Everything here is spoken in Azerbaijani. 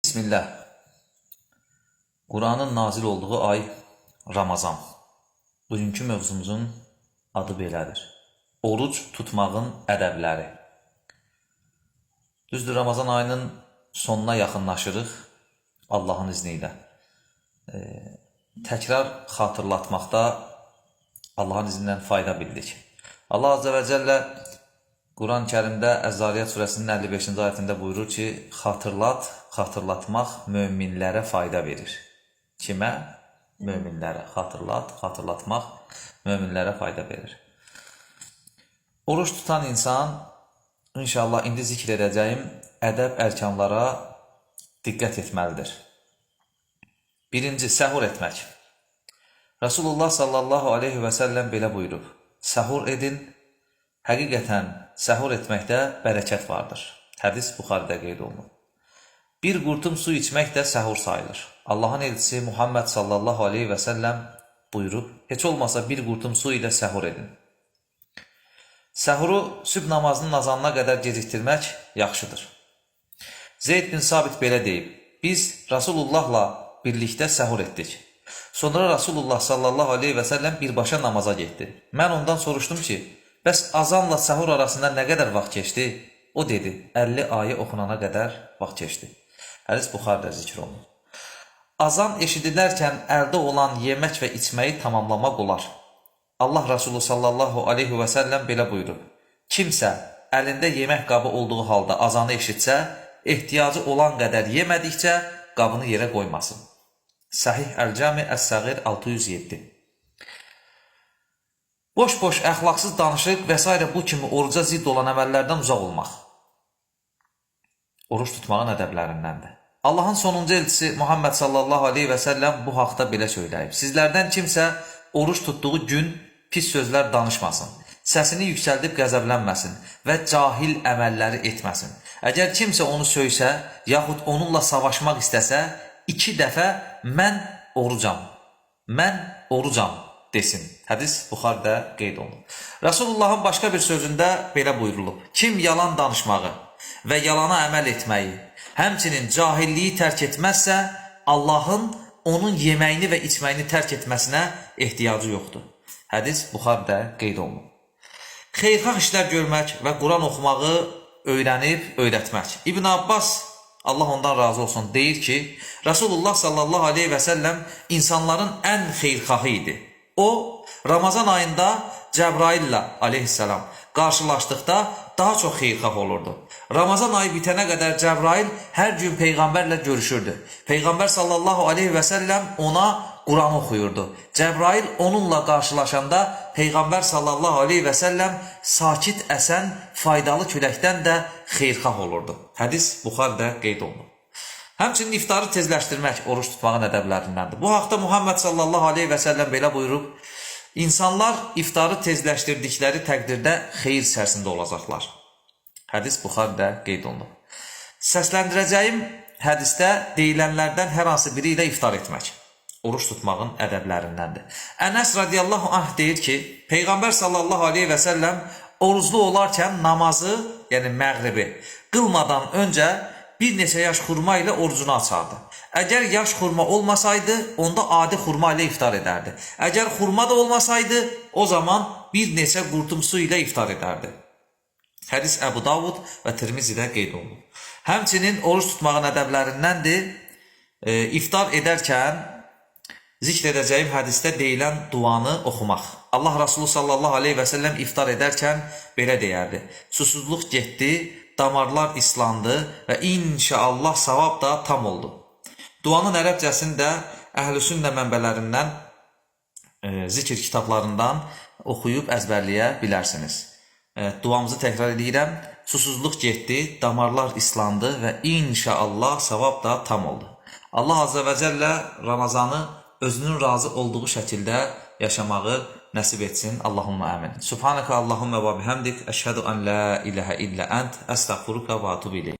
Bismillah. Quranın nazil olduğu ay Ramazan. Bugünkü mövzumuzun adı belədir. Oruc tutmağın ədəbləri. Düzdür, Ramazan ayının sonuna yaxınlaşırıq Allahın izni ilə. Təkrar xatırlatmaqda Allahın izni ilə fayda bildik. Allah Azze və Cəllə Quran-ı Kərimdə Əz-Zariyat surəsinin 55-ci ayətində buyurur ki, xatırlat, xatırlatmaq möminlərə fayda verir. Kimə? Möminlərə. Xatırlat, xatırlatmaq möminlərə fayda verir. Oruç tutan insan inşallah indi zikr edəcəyim ədəb ərkanlara diqqət etməlidir. Birinci, səhur etmək. Rasulullah sallallahu aleyhi və səlləm belə buyurub: Səhur edin, həqiqətən səhur etməkdə bərəkət vardır. Hədis Buxaridə qeyd olunub. Bir qurtum su içmək də səhur sayılır. Allahın elçisi Muhammed sallallahu aleyhi və səlləm buyurub, heç olmasa bir qurtum su ilə səhur edin. Səhuru sübh namazının azanına qədər gecikdirmək yaxşıdır. Zeyd bin Sabit belə deyib, biz Rasulullahla birlikdə səhur etdik. Sonra Rasulullah sallallahu aleyhi və səlləm birbaşa namaza getdi. Mən ondan soruşdum ki, bəs azanla səhur arasında nə qədər vaxt keçdi? O dedi, 50 ayə oxunana qədər vaxt keçdi. Hədis Buxaridə zikr olunur. Azan eşidilərkən əldə olan yemək və içməyi tamamlamaq olar. Allah Resulü sallallahu aleyhi və səlləm belə buyurub: Kimsə əlində yemək qabı olduğu halda azanı eşitsə, ehtiyacı olan qədər yemədikcə qabını yerə qoymasın. Sahih Əl-Cami Əs-Səğir 607. Boş-boş əxlaqsız danışıq və s. bu kimi oruca zidd olan əməllərdən uzaq olmaq. Oruc tutmağın ədəblərindəndir. Allahın sonuncu elçisi Muhammed sallallahu aleyhi və səlləm bu haqda belə söyləyib: Sizlərdən kimsə oruc tutduğu gün pis sözlər danışmasın, səsini yüksəldib qəzəblənməsin və cahil əməlləri etməsin. Əgər kimsə onu söysə, yaxud onunla savaşmaq istəsə, 2 dəfə mən orucam, mən orucam desin. Hədis Buxaridə qeyd olunub. Rasulullahın başqa bir sözündə belə buyurulub: Kim yalan danışmağı və yalana əməl etməyi, həmçinin cahilliyi tərk etməzsə, Allahın onun yeməyini və içməyini tərk etməsinə ehtiyacı yoxdur. Hədis Buxaridə qeyd olunub. Xeyirxah işlər görmək və Quran oxumağı öyrənib öyrətmək. İbn Abbas, Allah ondan razı olsun, deyir ki, Rasulullah sallallahu aleyhi və səlləm insanların ən xeyirxahı idi. O, Ramazan ayında Cəbraillə aleyhissalam qarşılaşdıqda daha çox xeyirxah olurdu. Ramazan ayı bitənə qədər Cəbrail hər gün Peyğəmbərlə görüşürdü. Peyğəmbər sallallahu aleyhi və səlləm ona Quran oxuyurdu. Cəbrail onunla qarşılaşanda Peyğəmbər sallallahu aleyhi və səlləm sakit əsən faydalı küləkdən də xeyirxah olurdu. Hədis Buxaridə qeyd olunub. Həmçinin iftarı tezləşdirmək oruc tutmağın ədəblərindəndir. Bu haqda Muhammed sallallahu aleyhi və səlləm belə buyurub: İnsanlar iftarı tezləşdirdikləri təqdirdə xeyir içərisində olacaqlar. Hədis Buxaridə qeyd olunub. Səsləndirəcəyim hədisdə deyilənlərdən hər hansı biri ilə iftar etmək oruc tutmağın ədəblərindəndir. Ənəs radiyallahu anh deyir ki, Peyğəmbər sallallahu aleyhi və səlləm oruclu olarkən namazı, yəni məğribi qılmadan öncə bir neçə yaş xurma ilə orucunu açardı. Əgər yaş xurma olmasaydı, onda adi xurma ilə iftar edərdi. Əgər xurma da olmasaydı, o zaman bir neçə qurtum su ilə iftar edərdi. Hədis Əbu Davud və Tirmizidə qeyd olunub. Həmçinin oruc tutmağın ədəblərindəndir, iftar edərkən zikr edəcəyim hədisdə deyilən duanı oxumaq. Allah Resulü sallallahu aleyhi və səlləm iftar edərkən belə deyərdi: Susuzluq getdi, damarlar islandı və inşallah savab da tam oldu. Duanın ərəbcəsini də Əhl-i Sünnə mənbələrindən, zikr kitablarından oxuyub əzbərləyə bilərsiniz. Duamızı təkrar edirəm. Susuzluq getdi, damarlar islandı və inşallah savab da tam oldu. Allah Azze və Cəllə Ramazanı özünün razı olduğu şəkildə yaşamağı nəsib etsin. Allahumma amin. Subhanaka Allahumma və bihamdik. Əşhədu ən la ilahə illə ənt. Əstəğfiruka və atubu ileyk.